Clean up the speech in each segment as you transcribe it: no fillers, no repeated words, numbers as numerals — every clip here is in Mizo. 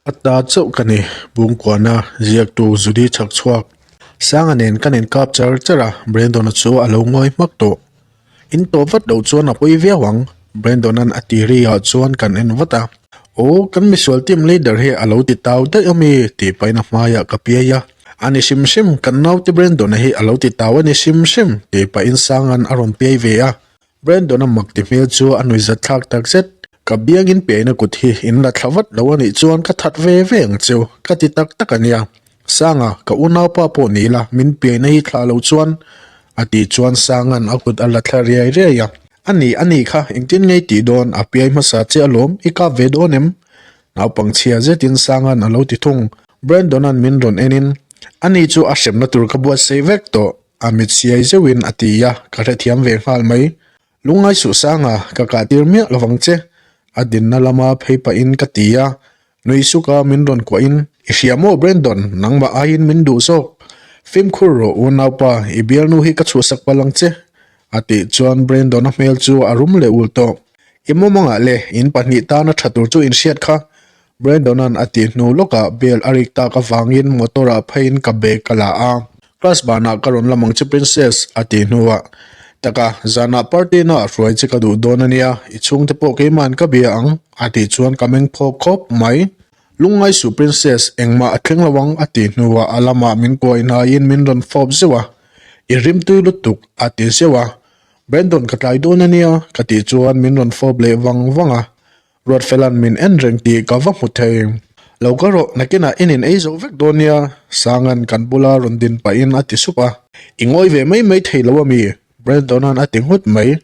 A ta chauh ka ni, Bungkuana ziaktu Judy chhak chhuak. Sanga nen kan inkap char char a, Brandon-a chu a lo ngawi hmak tawh. In tawp vat loh chuan a pawi viau ang, Brandon-a'n a ti ri ah chuan kan en vat a. Aw, kan misual team leader hi a lo ti tau daih a mi? tih pahin a hmaiah ka piai a. A ni hrim hrim, kan naute Brandon-a hi a lo ti tau a ni hrim hrim, tih pahin Sanga'n a rawn piai ve a. Brandon-a mak ti hmel chu a nuihzat thlak tak zet. Ka biangin piaina kut hi in la thla vat lo a nih chuan ka that ve ve ang cheu, ka ti tak tak a nia. Sanga, ka unaupa pawh ni ila, min piaina hi thlah lo chuan a tih chuan Sanga'n a kut a la thla riai riai a. A ni, a ni kha, engtin ngei tih dawn, a piai hmasa che alawm, i kap ve dawn em? Naupang chhia zetin Sanga'n a lo ti thung. Brandon-a'n min rawn enin, Ani chu a hremna tur ka buatsaih vek tawh. A mit siai zeuhin a ti a, ka hrethiam ve nghal mai. Lungngai suh sanga, ka kah tir miah lovang che. A dinna lama phei pahin ka ti a, nui suka min rawn kuahin, I hria maw Brandon, nangmah aiin min duh zawk. Fimkhur rawh unaupa, i bialnu hi ka chhuahsak palh ang che. A tih chuan Brandon-a hmel chu a rum leh ul tawh. I mawmangah le, in pahnih tana tha tur chu in hriat kha. Brandon-a'n a tih hnu lawkah bell a rik tak avangin motor-ah pheiin ka bag ka la a. Class banah ka rawn lam ang che Princess a tih hnuah, Taka, zanah party na ah hruai che ka duh dawn a nia, i chhungte pawh keima'n ka bia ang a tih chuan ka meng phawk khawp mai. Lungngai suh Princess, engmah a thleng lo ang a tih hnuah a lamah min kuai hnaiin min rawn fawp zeuh a, I rimtui lutuk a ti zeuh a. Brandon ka tlai dawn a nia ka tih chuan min rawn fawp leh vang vang a. Ruatfela'n min en reng tih ka va hmu thei. Lo ka rawh, nakinah in in ei zo vek dawn nia, Sanga'n kan bula rawn din pahin a ti sup a. I ngawi ve mai mai thei lo a mi? Brandon-a'n a ti nghut mai.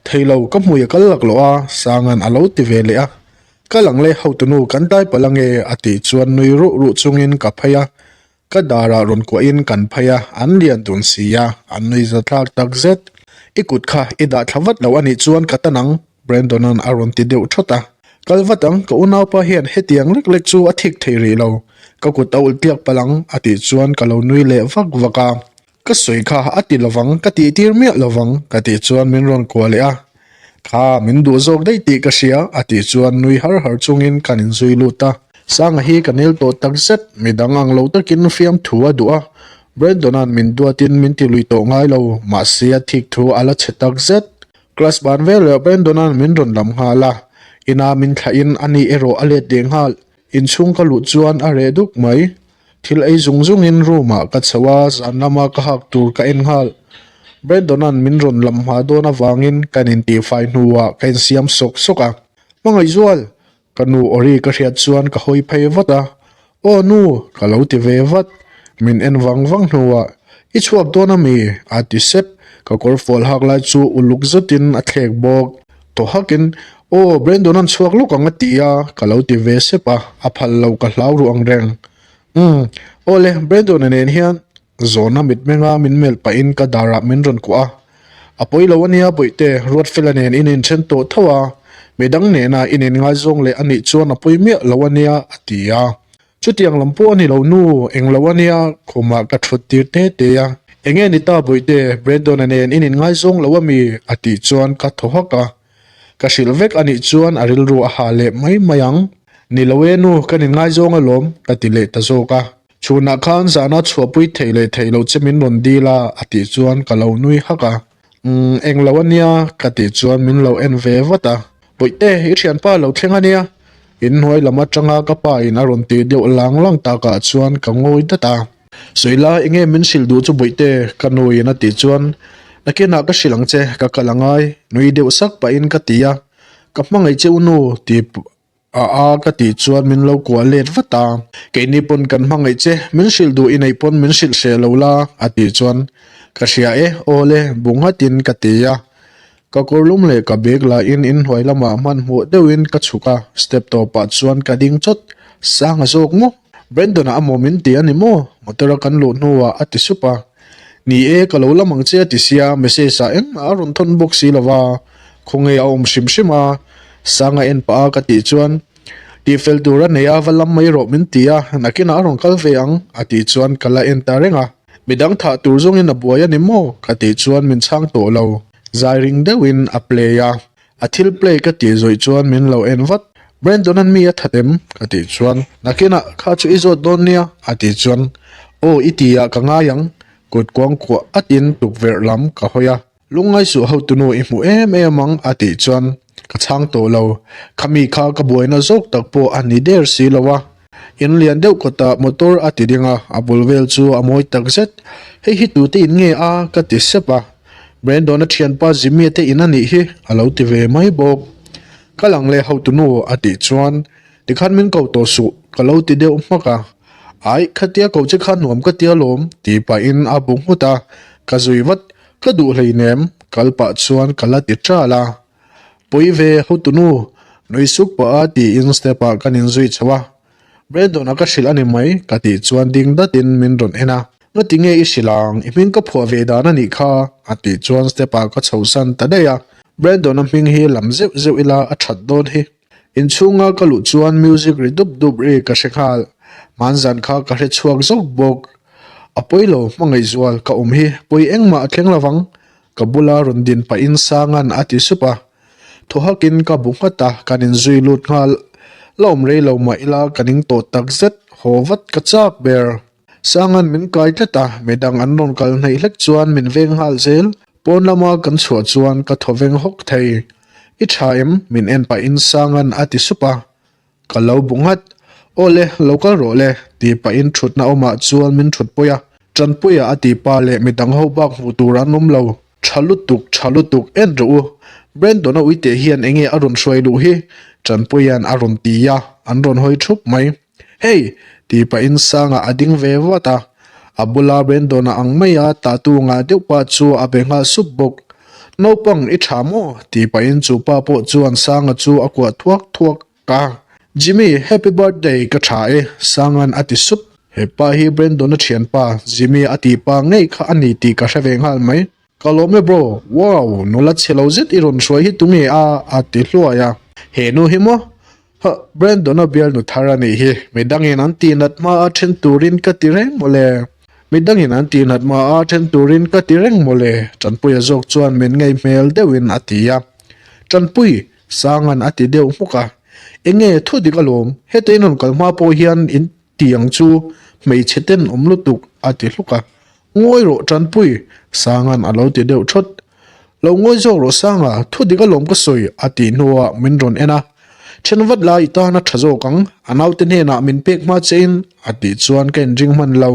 Thei lo, ka hmui a kal laklawh a, Sanga'n a lo ti ve leh a. Kal ang le, hotunu kan tlai palh ange a tih chuan nui ruh ruh chungin ka phei a. Ka darah rawn kuahin kan phei a, an lian dun si a, an nui za thlak tak zet. I kut kha i dah thla vat lo a nih chuan ka tan ang, Brandon-a'n a rawn ti deuh thawt a. Kal vat ang, ka unaupa hian hetiang lek lek chu a thik thei rih lo, ka kut a ulh tliak palh ang, a tih chuan ka lo nui leh vak vak a. Ka sawi kha a ti lovang, ka tih tir miah lovang, ka tih chuan min rawn kuah leh a. Kha, min duh zawk daih tih ka hria, a tih chuan nui har har chungin kan inzui lut a. Sanga hi ka nel tawh tak zet, midang ang lo takin fiamthu a duh a. Brandon-a'n min duatin min ti lui tawh ngai lo, mahse a thik thu a la chhe tak zet. Class ban veleh Brandon-a'n min rawn lam nghal a, ina min thlahin ani erawh a let leh nghal. Inchhung ka luh chuan a reh duk mai. Thil ei zung zungin room ah ka chho a, zan lama ka hak tur ka en nghal. Brandon-a'n min rawn lam hma dawn avangin kan intihfai hnuah ka insiam sawk sawk a. Hmangaihzual! Ka nu awri ka hriat chuan ka hawi phei vat a. Aw nu! Ka lo ti ve vat. Min en vang vang hnuah, I chhuak dawn a mi? a ti sep. Ka kawr fual hak lai chu uluk zetin a thlek bawk. Thaw hakin, Aw, Brandon-a'n chhuak lawk ang a ti a, ka lo ti ve sep a, a phal lo ka hlau ruh ang reng. Umm, aw le, Brandon-a nen hian zawhna mitmenga min melh pahin ka darah min rawn kuah a. A pawi lo ania Bawihte, Ruatfela nen in inthen tawh tho a, midang nena in inngaizawng leh a nih chuan a pawi miah lo ania, a ti a. Chutiang lam pawh a ni lo nu, eng lo a nia, khumah ka thut tir te te a. Enge ni ta Bawihte, Brandon-a nen in inngaizawng lo a mi? a tih chuan ka thaw hak a. Ka hrilh vek a nih chuan a rilru a ha leh mai mai ang. Ni lo e nu, kan inngaizawng alawm, ka ti leh ta zawk a. Chhunah khan zahna chhuahpui theih leh theih loh che min rawn dil a, a tih chuan ka lo nui hak a. Umm, eng lo a nia, ka tih chuan min lo en ve vat a. Bawihte, i thianpa lo thleng a nia. Inhnuai lam atanga ka pa in a rawn tih deuh lang lang takah chuan ka ngawi dat a. Sawila, enge min hrilh duh chu Bawihte? ka nu in a tih chuan, Nakinah ka hrilh ang che, ka kal angai, nui deuh sak pahin ka ti a. Ka hmangaih che u nu, ti A a ka tih chuan min lo kuah let vat a, keini pawn kan hmangaih che, min hrilh duh i neih pawn min hrilh hreh lo la a tih chuan ka hria e, aw le bu nghatin ka ti a. Ka kawrlum leh ka bag lahin inhnuai lamah hmanhmawh deuhin ka chhuk a, step tawpah chuan ka ding chawt, sang a zawk maw? Brandon-a amaw min ti a ni maw? Motor-a kan luh hnuah a ti sup a. Ni e, ka lo lam ang che a ti sia, message ah engmah a rawn thawn bawk si lo va, khawnge a awm hrim hrim a, Sanga en pah a ka tih chuan, Tihfel tur a nei a, va lam mai rawh min ti a, nakinah a rawn kal ve ang a tih chuan ka la en ta reng a. Midang thah tur zawngin a buai a ni maw? ka tih chuan min chhang tawh lo, zai ring deuhin a play a. A thil play ka tih zawih chuan min lo en vat. Brandon-a'n mi a that em? Ka tih chuan, Nakinah kha chu i zawt dawn nia, a tih chuan, Aw i ti ah ka ngai ang, kut kuangkuah atin tukverh lam ka hawi a. Lungngai suh hotunu i hmu em em ang a tih chuan ka chhang tawh lo. Khami kha ka buaina zawk tak pawh a ni der si lo a. In lian deuh kawtah motor a ti ding a, a bul vel chu a mawi tak zet. Hei hi tute in nge a? ka ti sep a. Brandon-a thianpa Jimmy-a te in a nih hi a lo ti ve mai bawk. Ka lang leh hotunu a tih chuan tikhan min ko tawh suh ka lo ti deuh hmak a. Aih khatia ko che kha nuam ka ti alawm tih pahin a bu nghut a, ka zui vat. Ka duh hleinem, kal pah chuan ka la ti ṭal a. Pawi ve, hotunu, nui suk pah a tiin step ah kan inzui chho a. Brandon-a ka hrilh a ni mai, ka tih chuan ding datin min rawn en a. Ngati nge i hrilh ang, i hming ka phuah ve dan a nih kha, a tih chuan step ah ka chhosan ta daih a. Brandon-a hming hi lam zeuh zeuh ila a ṭhat dawn hi. Inchhunga ka luh chuan music ri dup dup ri ka hre nghal. Hmanzan kha ka hre chhuak zawk bawk. A pawi lo, hmangaihzual ka awm hi pawi engmah a thleng lovang, ka bula rawn din pahin Sanga'n a ti sup a. Thaw hakin ka bu nghat a, kan inzui lut nghal. La awm rei lo mah ila ka ning tawh tak zet, haw vat ka chak ber. Sanga'n min kai tlat a, midang an rawn kal hnaih hlek chuan min veng nghal zel. Pawn lama kan chhuah chuan ka thaw veng hawk thei. I tha em? Min en pahin Sanga'n a ti sup a. Ka lo bu nghat. Aw le, lo kal rawh le, tih pahin thutna awmah chuan min thut pawi a. Tanpuia a tih pa leh midang ho bak hmuh tur an awm lo. Tha lutuk, tha lutuk, en rawh u. Brandon-a uite hian enge a rawn hruai luh hi? Tanpuia'n a rawn ti a, an rawn hawi thup mai. Hey! Tih pahin Sanga a ding ve vat a. A bula Brandon-a ang maia tatu ngah deuh pa chu a be nghal sup bawk. Naupang i tha maw? Tih pahin chu pa pawh chuan Sanga chu a kuah thuak thuak a. Jimmy, happy birthday ka tha e, Sanga'n a ti sup. He pa hi Brandon-a thianpa, Jimmy a tih pa ngei kha a ni tih ka hre ve nghal mai. Ka lawm e bro, wow, nula chhe lo zet i rawn hruai hi tunge a? a ti hluai a. He nu hi maw? Huh, Brandon-a bialnu thar a nih hi, midangin an tihnat hma a then turin ka ti reng mawle. Midangin an tihnat hma a then turin ka ti reng mawle, Tanpuia zawk chuan min ngei hmel deuhin a ti a. Tanpui, Sanga'n a ti deuh hmuk a. Enge thu dik alawm, heta in rawn kal hma pawh hian in ti ang chu hmeichhe ten awm lutuk a ti hluk a. Ngawi rawh Tanpui, Sanga'n a lo ti deuh thawt. Lo ngawi zawk rawh Sanga, thu dik alawm ka sawi a tih hnuah min rawn en a. Then vat la i tan a tha zawk ang, a naute hnenah min pek hma che in a tih chuan ka inring hman lo.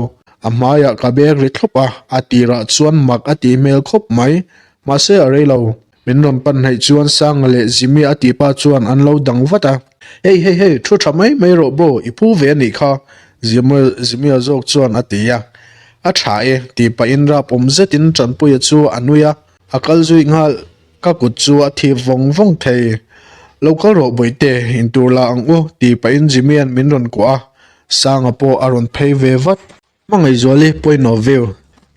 A hmaiah ka bek ri thlawp a, a tirah chuan mak a tih hmel khawp mai. Mahse a rei lo. Min rawn pan hnaih chuan Sanga leh Jimmy a tih pa chuan an lo dang vat a. Hey hey hey, thu tha mai mai rawh bro, i phu ve a nih kha, Jimmy-a zawk chuan a ti a. A tha e, tih pahin rap awm zetin Tanpuia chu a nui a, a kal zui nghal. Ka kut chu a thip vawng vawng thei. Lo kal rawh Bawihte, intur la ang u, tih pahin Jimmy-a'n min rawn kuah a, Sanga pawh a rawn phei ve vat. Hmangaihzuali point of view,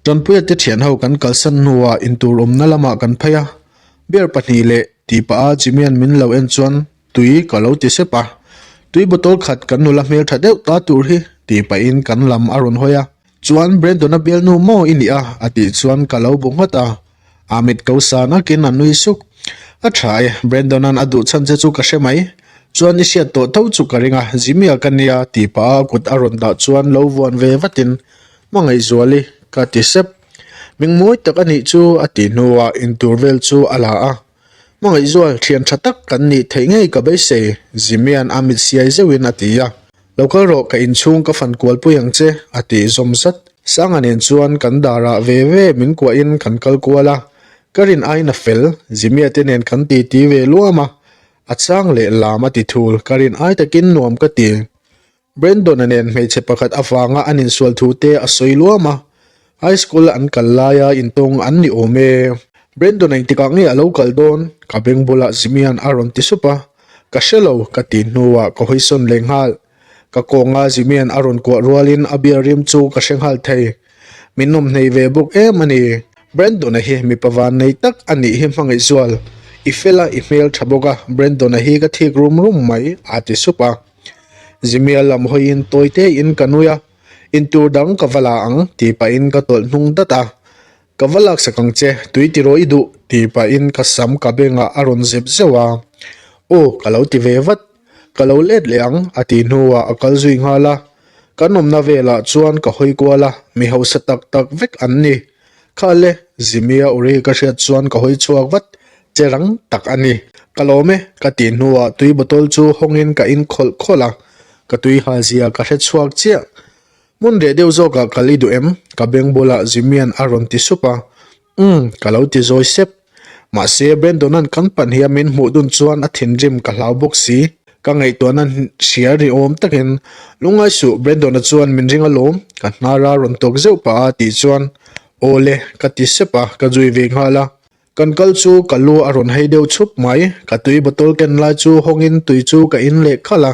Tanpuia te thian ho kan kalsan hnuah intur awmna lamah kan phei a, beer pahnih leh tih pah a Jimmy-a'n min lo en chuan tui ka lo ti sep a, tui bottle khat kan nula hmeltha deuh ta tur hi tih pahin kan lam a rawn hawi a, chuan Brandon-a bialnu maw i nih a? a tih chuan ka lo bu ngawt a. A mit ko sa nakin a nui suk. A tha e, Brandon-a'n a duh chhan che chu ka hre mai. Chuan i hriat tawh tho chu ka ring a, Jimmy-a ka nia tih pah a kut a rawn dah chuan lo vuan ve vatin, Hmangaihzuali, ka ti sep. Ming mawi tak a nih chu a tih hnuah intur vel chu a la a. Hmangaihzual, thian tha tak kan nih theih ngei ka beisei, Jimmy-a'n a mit siai zeuhin a ti a. Lo kal rawh, ka inchhung ka fan kual pui ang che, a tih zawm zat. Sanga nen chuan kan darah ve ve min kuahin kan kal kual a, ka rin aiin a fel, Jimmy-a te nen kan titi ve luam a, a chang leh lam a ti thul, ka rin ai takin nuam ka ti. Brandon-a nen hmeichhe pakhat avanga an insual thu te a sawi luam a, High school an kal laia intawng an ni awm e. Brandon engtikah nge a lo kal dawn? Ka beng bulah Jimmy-a'n a rawn ti sup a. Ka hre lo, ka tih hnuah ka hawisawn leh nghal. Ka kawnga Jimmy-a'n a rawn kuah rualin a beer rim chu ka hre nghal thei. Min nawm hnei ve bawk em a ni. Brandon-a hi mipa van nei tak a nih hi hmangaihzual. I fel a, i hmel tha bawk a, Brandon-a hi ka thik rum rum mai, a ti sup a. Jimmy-a lam hawiin tawi tein ka nui a. Intur dang ka va la ang tih pahin ka tawlh hnung dat a, Ka va laksak ang che, tui ti rawh i duh tih pahin ka sam ka bengah a rawn zep zeuh a, Aw ka lo ti ve vat. Ka lo let leh ang, a tih hnuah a kal zui nghal a. Kan awmna velah chuan ka hawi kual a, mi hausa tak tak vek an ni. Kha le, Zimia uri ka hriat chuan ka hawi chhuak vat, che rang tak a ni. Ka lawm e, ka tih hnuah tui bottle chu hawngin ka in khawlh khawlh a, ka tui hal zia ka hre chhuak chiah. Hmun reh deuh zawkah kal i duh em? Ka beng bulah Zimian a rawn ti sup a. Umm, ka lo ti zawi sep. Mahse, Brandon-a'n kan pan hi a min hmuh dun chuan a thinrim ka hlau bawk si. Ka ngaihtuahna hria ri awm takin, Lungngai suh, Brandon-a chuan min ring alawm, ka hnar a rawn tawk zeuh pah a tih chuan, Aw le, ka ti sep a, ka zui ve nghal a. Kan kal chu ka lu a rawn hei deuh chhup mai, ka tui bottle ken lai chu hawngin tui chu ka in leh khalh a.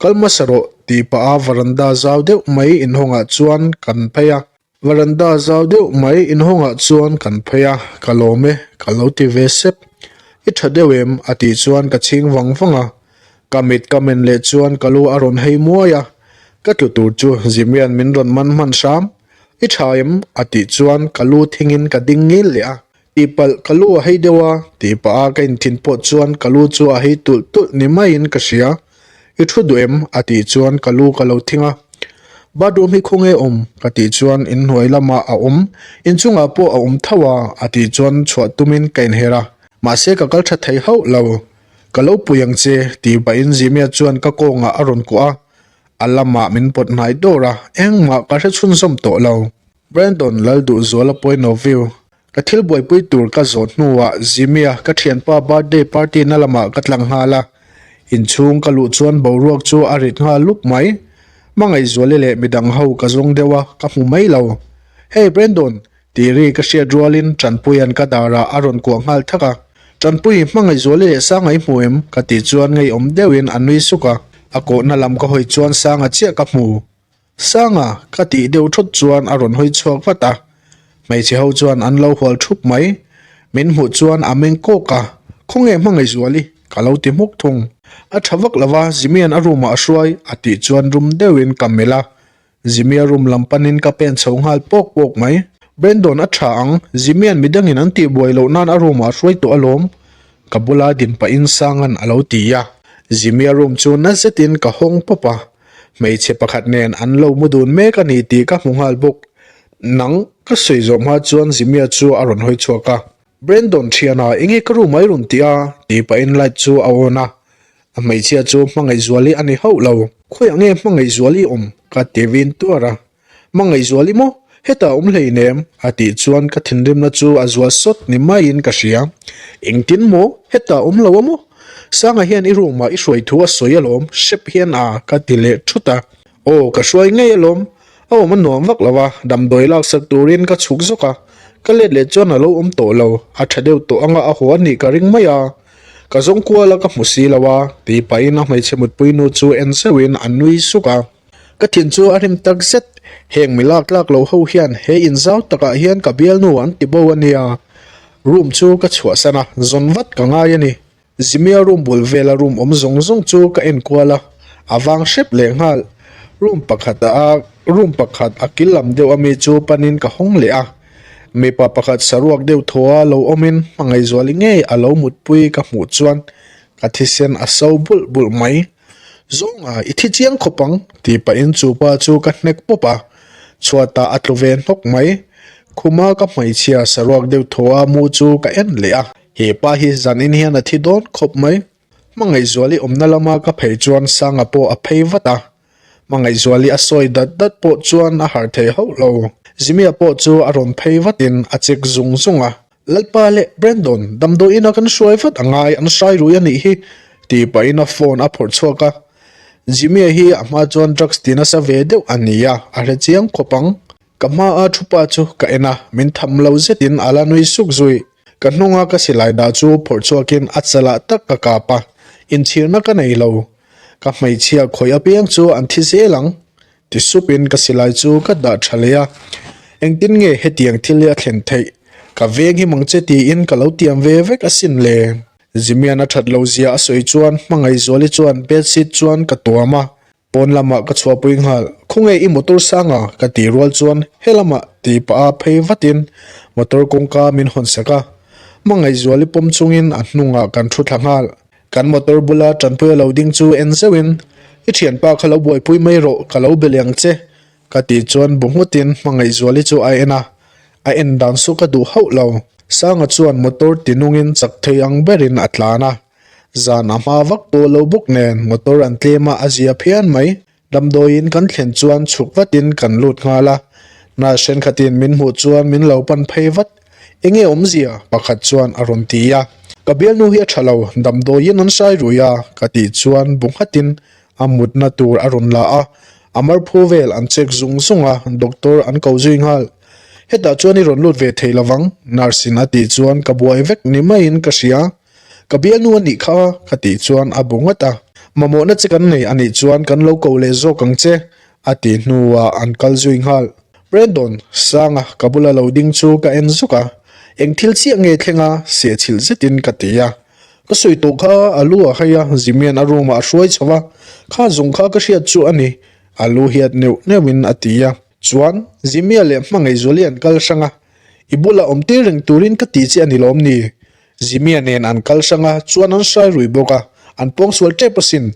Kal hmasa rawh, tih pah a varanda zau deuh mai inhawngah chuan kan phei a. Varanda zau deuh mai inhawngah chuan kan phei a, ka lawm e, ka lo ti ve sep. I tha deuh em? a tih chuan ka chhing vang vang a. Ka mit ka men leh chuan ka lu a rawn hei muai a, ka tlu tur chu Jimmy-a'n min rawn man hman hram. I tha em? a tih chuan ka lu thingin ka ding ngil leh a. Tihpalh ka lu a hei deuh a, tih pah a ka inthin pawh chuan ka lu chu a hei tulh tulh ni maiin ka hria. I thu duh em? a tih chuan ka lu ka lo thing a. Bathroom hi khawnge awm? ka tih chuan inhnuai lamah a awm, inchungah pawh a awm tho a, a tih chuan chhuah tumin ka inher a. Mahse ka kal tha thei hauh lo. Ka lo pui ang che, tih pahin Jimmy-a chuan ka kawngah a rawn kuah a. A lamah min pawt hnai dawr a, engmah ka hre chhunzawm tawh lo. Brandon Lalduhzuala point of view, Ka thil buaipui tur ka zawh hnuah Jimmy-a ka thianpa birthday party na lamah ka tlang nghal a, inchhung ka luh chuan boruak chu a rit nghal lup mai. Hmangaihzuali leh midang ho ka zawng deuh a, ka hmu mai lo. Hey Brandon! Tih ri ka hriat rualin Tanpuia'n ka darah a rawn kuah nghal thak a. Tanpui, Hmangaihzuali leh Sanga i hmu em? Ka tih chuan ngeiawm deuhin a nui suk a, a kawhna lam ka hawi chuan Sanga chiah ka hmu. Sanga! Ka tih deuh thawt chuan a rawn hawi chhuak vat a, hmeichhe ho chuan an lo hual thup mai. Min hmuh chuan a meng kawk a, Khawnge Hmangaihzuali? Ka lo ti hmuk thung. A tha vak lo va, Jimmy-a'n a room-ah a hruai, a tih chuan rum deuhin ka melh a, Jimmy-a room lam panin ka pen chho nghal pawk pawk mai. Brandon a tha ang, Jimmy-a'n midangin an tih buai loh nan a room-ah a hruai tawh alawm. Ka bula din pahin Sanga'n a lo ti a. Jimmy-a room chu na zetin ka hawng pawp a. Hmeichhe pakhat nen an lo mu dun mek a ni tih ka hmu nghal bawk. Nang, ka sawi zawh hma chuan Jimmy-a chu a rawn hawi chhuak a. Brandon thiana enge ka room a i rawn tih a? tih pahin light chu a on a. A hmeichhia chu Hmangaihzuali a ni hauh lo. Khawiah nge Hmangaihzuali awm? ka ti vin tuar a. Hmangaihzuali maw? Hetah awm hleinem a tih chuan ka thinrimna chu a zual sawt ni maiin ka hria. Engtin maw? Hetah awm lo a maw? Sanga hian i room ah i hruai thu a sawi alawm, hrep hian a ka ti leh thut a. Aw ka hruai ngei alawm, a awm a nuam vak lo a, damdawi laksak turin ka chhuk zawk a, ka let leh chuan a lo awm tawh lo, a tha deuh tawh anga a haw a nih ka ring mai a. Ka zawng kual a ka hmu si lo a, tih pahin a hmeichhe mutpui nu chu en zeuhin a nui suk a. Ka thin chu a rim tak zet, heng mi lak tlak lo ho hian he inzau takah hian ka bialnu an ti bo a nia. Room chu ka chhuahsan a, zawn vat ka ngai a ni. Jimmy-a room bul vela room awm zawng zawng chu ka en kual a, a vang hrep leh nghal. Room pakhat a room pakhat a kil lam deuh ami chu panin ka hawng leh a. Mipa pakhat saruak deuh thaw a lo awmin hmangaihzuali ngei a lo mutpui ka hmuh chuan ka thisen a so bulh bulh mai. Zawnga i thi chiang khawp ang tih pahin chu pa chu ka hnek pawp a, chhuatah a tlu ve hnawk mai. Khuma ka hmeichhia saruak deuh thaw a mu chu ka en leh a. He pa hi zanin hian a thi dawn khawp mai. Hmangaihzuali awmna lama ka phei chuan Sanga pawh a phei vat a. Hmangaihzuali a sawi dat dat pawh chuan a harh thei hauh lo. Jimmy-a pawh chu a rawn phei vatin a chek zung zung a. Lalpa leh Brandon, damdawiin a kan hruai vat a ngai, an hrai rui a nih hi, tih pahin a phone a phawrh chhuak a. Jimmy-a hi a hma chuan drugs ti nasa ve deuh a ni a, a hre chiang khawp ang. Ka hma a thu pa chu ka en a, min tham lo zetin a la nui suk zui. Ka hnunga ka silai dah chu phawrh chhuakin a chalah tak ka kap a, inchhirna ka nei lo. Ka hmeichhia khawih apiang chu an thi zel ang ti supin ka silai chu ka dah tha leh a. Engtin nge hetiang thil hi a thlen theih? Ka veng hi mang che tiin ka lo tiam ve vek asin le. Jimmy-a'n a that lo zia a sawi chuan Hmangaihzuali chuan bedsheet chuan ka tuam a, Pawn lamah ka chhuahpui nghal, Khawnge i motor sanga? ka tih rual chuan helamah tih pah a phei vatin motor kawngka min hawn sak a. Hmangaihzuali pawm chungin a hnungah kan thu thla nghal. Kan motor bula tanpui a lo ding chu en zeuhin, I thianpa kha lo buaipui mai rawh, ka lo be leh ang che, ka tih chuan bu nghutin Hmangaihzuali chu a en a, a en dan chu ka duh hauh lo. Sanga chuan motor ti nungin chak thei ang berin a tlan a, zan a hma vak pawh lo bawk nen motor an tlem a, a zia phian mai. Damdawiin kan thlen chuan chhuk vatin kan lut nghal a, nurse thenkhatin min hmuh chuan min lo pan phei vat. Enge awmzia? Pakhat chuan a rawn ti a. Ka bialnu hi a tha lo, damdawiin an sai rui a, ka tih chuan bu nghatin a mutna tur a rawn la a, a marphu vel an check zung zung a, doctor an ko zui nghal. Hetah chuan i rawn lut ve thei lovang, nurse in a tih chuan ka buai vek ni maiin ka hria. Ka bialnu a nih kha ka tih chuan a bu nghat a. Mamawhna che kan nei a nih chuan kan lo ko leh zawk ang che a tih hnuah an kal zui nghal. Brandon, Sanga ka bula lo ding chu ka en zuk a, eng thil chiah nge thleng a sehchilh zetin ka ti a. Ka sawi tawh kha a lu a hai a, Zimian a room ah a hruai chho a, kha zung kha ka hriat chu a ni, a lu hiat neuh neuhin a ti a. Chuan, Zimia leh Hmangaihzuali an kal hrang a, i bulah awm tir reng turin ka ti che a ni lawm ni? Zimia nen an kal hrang a, chuan an hrai rui bawk a, an pawngsual tep asin.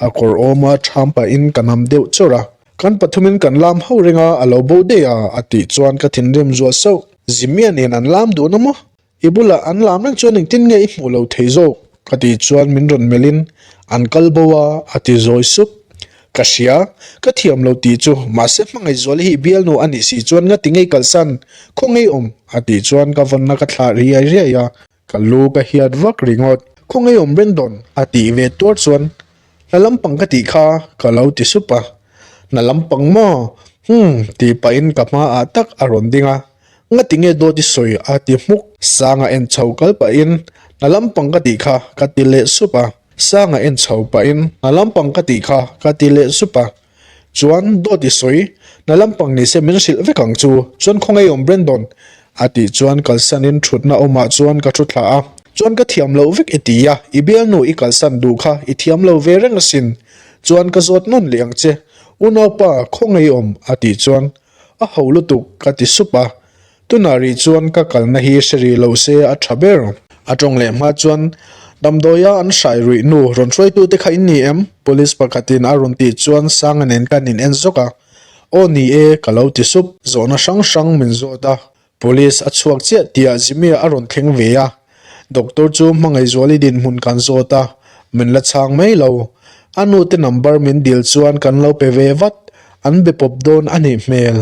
A kawr awma ṭham pahin ka nam deuh chawrh a, kan pathumin kan lam ho reng a, a lo bo daih a, a tih chuan ka thinrim zual sauh. Zimia nen an lam dun a maw? I bulah an lam reng chuan engtin nge i hmuh lo thei zawk? Ka tih chuan min rawn melhin an kal bo a, a ti zawi sup. Ka hria, ka thiam lo tih chu, mahse Hmangaihzuala hi i bialnu a nih si chuan ngati ngei kalsan, khaw ngei awm, a tih chuan ka vawnna ka thlah riai riai a, ka lu ka hiat vak ringawt. Khaw ngei awm Brandon, a tih ve tuar chuan, Hna lampang ka tih kha, ka lo ti sup a. Hna lampang maw? Humm, tih pahin ka hmaah tak a rawn ding a, ngati nge dawt i sawi a ti hmuk. Sanga en chho kal pahin, Hna lampang ka tih kha, ka ti leh sup a. Sanga en chho pahin, Hna lampang ka tih kha, ka ti leh sup a. Chuan, dawt i sawi, hna lampang ni se min hrilh vek ang chu, chuan khawngaih awm Brandon? a tih chuan kalsanin thutna awmah chuan ka thu thla a. Chuan ka thiam loh vek i ti a, i bialnu i kalsan duh kha i thiam lo ve reng asin. Chuan ka zawt nawn leh ang che, unaupa, khawngaih awm, a tih chuan, A ho lutuk, ka ti sup a. Tunah rih chuan ka kalna hi hre rih lo se a tha ber. A tawng leh hma chuan damdawia an hrai ruih nu rawn hruaitute kha in ni em? Police pakhatin a rawn tih chuan Sanga nen kan in en zawk a. Aw ni e, ka lo ti sup. Zawhna hrang hrang min zawt a. Police a chhuak chiah tihah Jimmy-a a rawn thleng ve a. Doctor chu Hmangaihzuali dinhmun kan zawt a, min la chhang mai lo. A nute number min dil chuan kan lo pe ve vat. An be pawp dawn a nih hmel.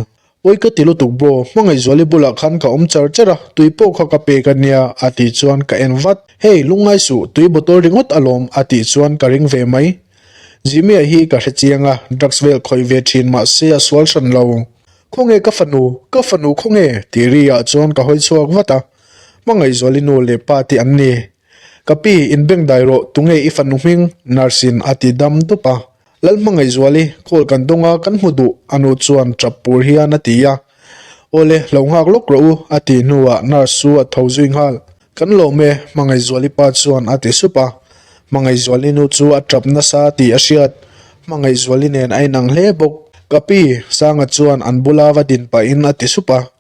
Awi ka ti lutuk baww, Hmangaihzuali bulah khan ka awm char char a, tui pawh kha ka pek a nia, a tih chuan ka en vat. Hey, lungngai suh, tui bottle ringawt alawm, a tih chuan ka ring ve mai. Jimmy-a hi ka hre chiang a, drugs vel khawih ve thin mah se a sual hran lo. Khawnge ka fanu, ka fanu khawnge? tih ri ah chuan ka hawi chhuak vat a, Hmangaihzuali nu leh pa te an ni. Ka pi, inbengdai rawh, tunge i fanu hming? Nurse in a ti dam dup a. Lalhmangaihzuali, call kan dawng a, kan hmu duh, a nu chuan tap pur hian a ti a. Awle, lo nghak lawk rawh u, a tih hnuah nurse chu a tho zui nghal. Kan lawm e, Hmangaihzuali pa chuan a ti sup a. Hmangaihzuali nu chu a tap nasa tih a hriat. Hmangaihzuali nen a inang hle bawk. Ka pi, Sanga chuan an bula va din pahin a ti sup a.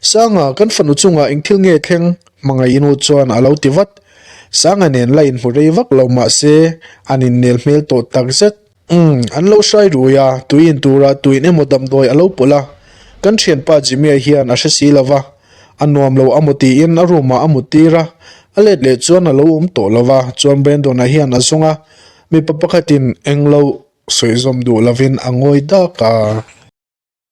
Sanga, kan fanu chungah eng thil nge thleng? Hmangaih inu chuan a lo ti vat. Sanga nen la inhmu rei vak lo mah se, an innel hmel tawh tak zet. Umm, an lo hrai rui a, tui in turah tuin emaw damdawi a lo pawlh a. Kan thianpa Jimmy-a hian a hre si lo va, a nuam lo amaw tiin a room ah a mut tir a, a let leh chuan a lo awm tawh lo va, chuan Brandon-a hian a zawng a, mipa pakhatin englo sawi zawm duh lovin a ngawi dak a.